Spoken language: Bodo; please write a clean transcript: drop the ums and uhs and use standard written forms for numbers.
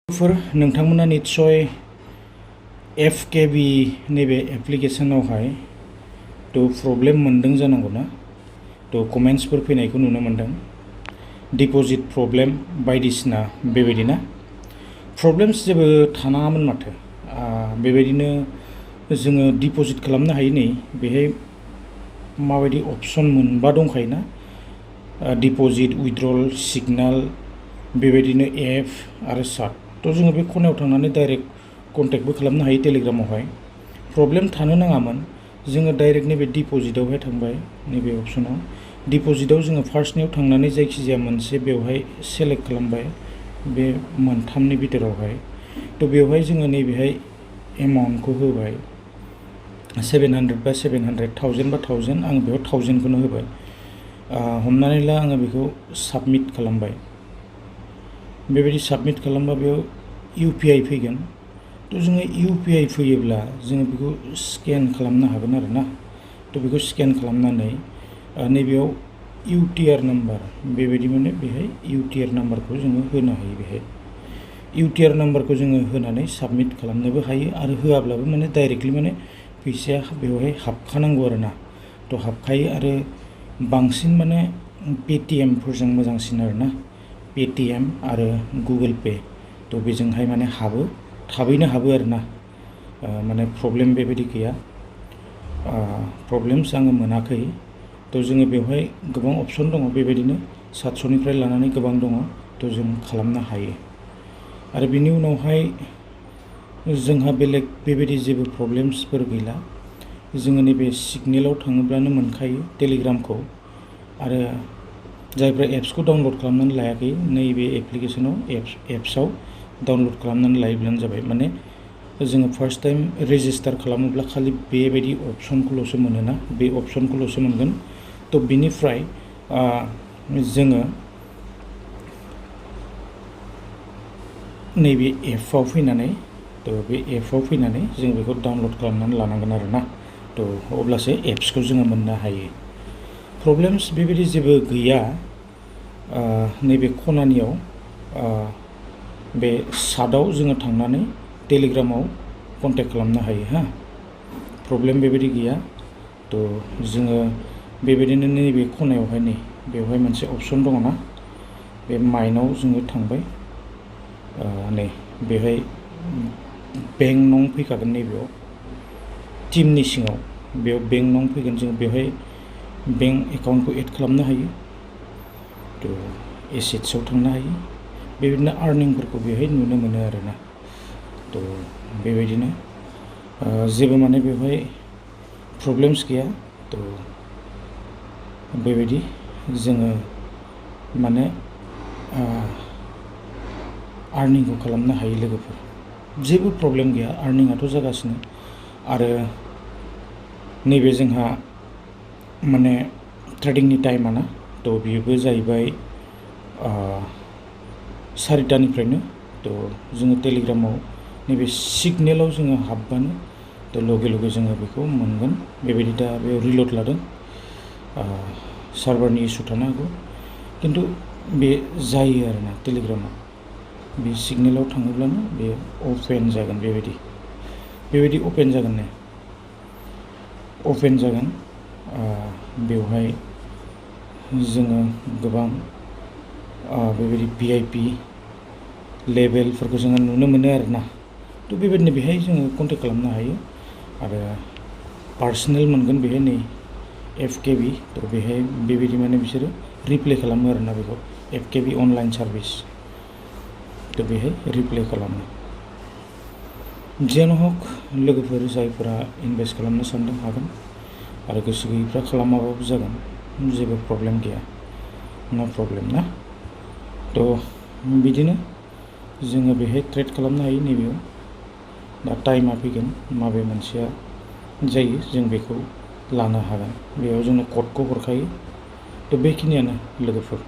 नोंथांमोना निश्चय एफकेबी नैबे एप्लिकेशनावहाय प्रब्लेम मोनदों जानांगौ ना कमेन्ट्सफोर फैनायखौ नुनो मोनदों डिपॉजिट प्रब्लेम बायदिसिना बेबायदि ना प्रब्लेम्स जेबो थानाङामोन माथो बेबायदिनो जोङो डिपॉजिट खालामनो हायो नै बेहाय माबायदि अपशन मोनबा दंखायो ना डिपॉजिट विथड्रल सिगनेल बेबायदिनो एफ आरो सार्ट जोङो बे खनायाव थांनानै डाइरेक्ट कन्टेक्टबो खालामनो हायो टेलिग्रामावहाय प्रब्लेम थानो नाङामोन जोङो डाइरेक्ट नैबे डिपॉजिटआवहाय थांबाय नैबे अपशनाव डिपॉजिटआव जोङो फार्स्टनियाव थांनानै जायखिजाया मोनसे बेवहाय सेलेक्ट खालामबाय बे मोनथामनि बिथोरावहाय बेवहाय जोङो नैबेहाय एमाउन्टखौ होबाय 700 बा 700 1000 बा 1000 आं बेयाव 1000 खौनो होबाय हमनानै ला आङो बेखौ साबमिट खालामबाय बेबायदि साबमिट खालामबा बेयाव इउपिआई फैगोन जोङो इउपिआई फैयोब्ला जोङो बेखौ स्केन खालामनो हागोन आरो ना बेखौ स्केन खालामनानै नैबेयाव इउटिआर नाम्बार बेबायदि माने बेहाय इउटिआर नाम्बारखौ जोङो होनो हायो बेहाय इउटिआर नाम्बारखौ जोङो होनानै साबमिट खालामनोबो हायो आरो होआब्लाबो माने डाइरेक्टलि माने फैसाया बेवहाय हाबखानांगौ आरो ना हाबखायो आरो बांसिन माने पेटिएमफोरजों मोजांसिन आरो ना पेटिएम आरो गुगोल पे बेजोंहाय माने हाबो थाबैनो हाबो आरो ना माने प्रब्लेम बेबायदि गैया प्रब्लेम्स आङो मोनाखै जोङो बेवहाय गोबां अपशन दङ बेबायदिनो 700निफ्राय लानानै गोबां दङ जों खालामनो हायो आरो बिनि उनावहाय जोंहा बेलेग बेबायदि जेबो प्रब्लेम्सफोर गैला जोङो नैबे सिगनेलाव थाङोब्लानो मोनखायो टेलिग्रामखौ आरो जायफ्रा एप्सखौ डाउनलड खालामनानै लायाखै नैबे एप्लिकेशनाव एप्सआव डाउनलड खालामनानै लायोब्लानो जाबाय माने जोङो फार्स्ट टाइम रेजिस्टार खालामोब्ला खालि बेबायदि अपशनखौल'सो मोनोना बे अपशनखौल'सो मोनगोन बिनिफ्राय जोङो नैबे एपआव फैनानै बे एपआव फैनानै जों बेखौ डाउनलड खालामनानै लानांगोन आरो ना अब्लासो एप्सखौ जोङो मोननो हायो प्रब्लेम्स बेबायदि जेबो गैया नैबे खनानियाव बे सादाव जोङो थांनानै टेलिग्रामाव कन्टेक्ट खालामनो हायो प्रब्लेम बेबायदि गैया जोङो बेबायदिनो नैबे खनायावहाय नै बेवहाय मोनसे अपशन दङ ना बे माइनाव जोङो थांबाय नै बेहाय बेंक नं फैखागोन नैबेयाव टिमनि सिङाव बेयाव बेंक नं फैगोन जों बेवहाय बेंक एकाउन्टखौ एड खालामनो हायो एसेट्सआव थांनो हायो बेबायदिनो आर्निंफोरखौ बेहाय नुनो मोनो आरो ना बेबायदिनो जेबो माने बेवहाय प्रब्लेम्स गैया बेबायदि जोङो माने आर्निंखौ खालामनो हायो लोगोफोर जेबो प्रब्लेम गैया आर्निंआथ' जागासिनो आरो नैबे जोंहा माने ट्रेडिंनि टाइमा ना बेबो जाहैबाय 4टानिफ्रायनो जोङो टेलिग्रामाव नैबे सिगनेलाव जोङो हाबबानो लगे लगे जोङो बेखौ मोनगोन बेबायदि दा बेयाव रिल'ड लादों सार्भारनि इसु थानो हागौ खिन्थु बे जायो आरो ना टेलिग्रामाव बे सिगनेलाव थाङोब्लानो बे अपेन जागोन बेबायदि अपेन जागोन बेवहाय जोङो गोबां बेबायदि भिआइपि लेभेलफोरखौ जोङो नुनो मोनो आरो ना बेबायदिनो बेहाय जोङो कन्टेक्ट खालामनो हायो आरो पार्सनेल मोनगोन बेहाय नै एफकेबि बेहाय बेबायदि माने बिसोरो रिप्ले खालामो आरो ना बेखौ एफकेबि अनलाइन सार्भिस बेहाय रिप्ले खालामो जियानो हक लोगोफोर जायफोरा इनभेस्ट खालामनो सानदों हागोन आरो गोसो गैयैफ्रा खालामाबाबो जागोन जेबो प्रब्लेम गैया नो प्रब्लेम ना बिदिनो जोङो बेहाय ट्रेड खालामनो हायो नैबेयाव दा टाइमा फैगोन माबे मोनसेया जायो जों बेखौ लानो हागोन बेयाव जोंनो क'डखौ हरखायो बेखिनियानो लोगोफोर